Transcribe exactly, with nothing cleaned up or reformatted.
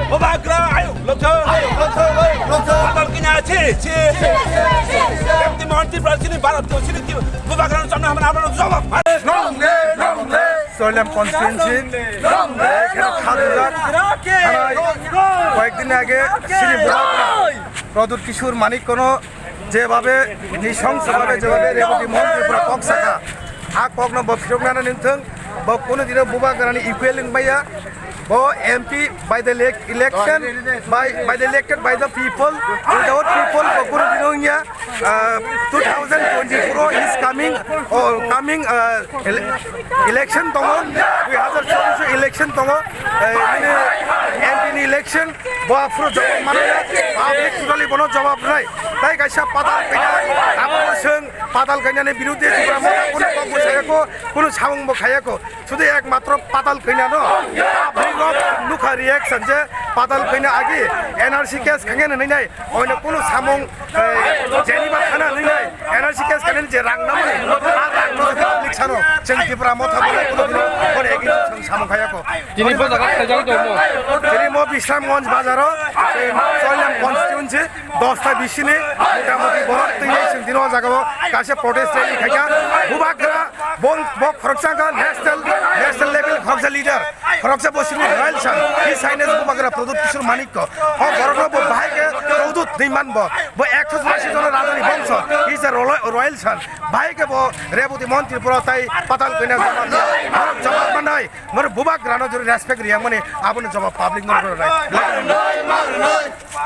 Bubagra ayuk lokthok. Ayuk lokthok, ayuk lokthok. Patal kanya chiri, chiri. Chiri, chiri, chiri, chiri. Kemti Mohan Tripura chini Bharat ko chini ki Bubagra no samne hamra hamra jawab. Nong de, nong de. Soilem constituency. Nong de, nong de. Khadulak. Khanai. Koyekdin age chini Bubagra Pradyut Kishore Manik kono jebabe nrisongso babe jebabe Rebati Mohan Tripura kok saka. A kokno bo phiroknani nungthung. Bo kunu dino Bubagrani equal wngmaya. Bo M P by the elec-, election, by, by the elected by the people, without people, bo kunu dino wngya. Ah, two thousand twenty-four is coming, oh, coming, ah, ele-, election tongo, dui hazar chobbish election tongo, eh, ini M P ni election, bo aphuru jawab manaya, public totally bono jawab rwnai. Tai kaisa patal kanya, abo swng patal kanya ni birudhe Tipra Motha kunu kok bo sayako, kunu samung bo khayako. Sudu ekmatro patal kanya no. Public rok nukha reaction je patal kanya agi N R C case khangen hinwi nai. Oino kunu samung, eh, jeniba thana hinwi nai. N R C case khangen je rang namani. A rang no public sano. Chwng Tipra Motha bole kunu dino bole agi chwng samung khayako. Tini bo jaga khaijak tongmo. Tini mo Bisramganj bazaro, eh, Soilem constituency. Dosta bisini motamoti borok twi chwng dino o jagao kaisa protest rally khaikha. Bubagra bong bok khoroksa kha national, national level khoroksa leader. Borok se bo sini Royal San, His Highness Bubagra Pradyut Kishore Manikya. O borok no bo bahai ke Pradyut hinwi man bo. Bo ekso churasi jona raja ni bongso, he is a royal, royal son. Bahai ke bo Reboti Mohon Tripura tai Patan Kanya jawab, borok jawab manai. Mane Bubagra no jori respect riya mani, abo ni jawab public no rwnai.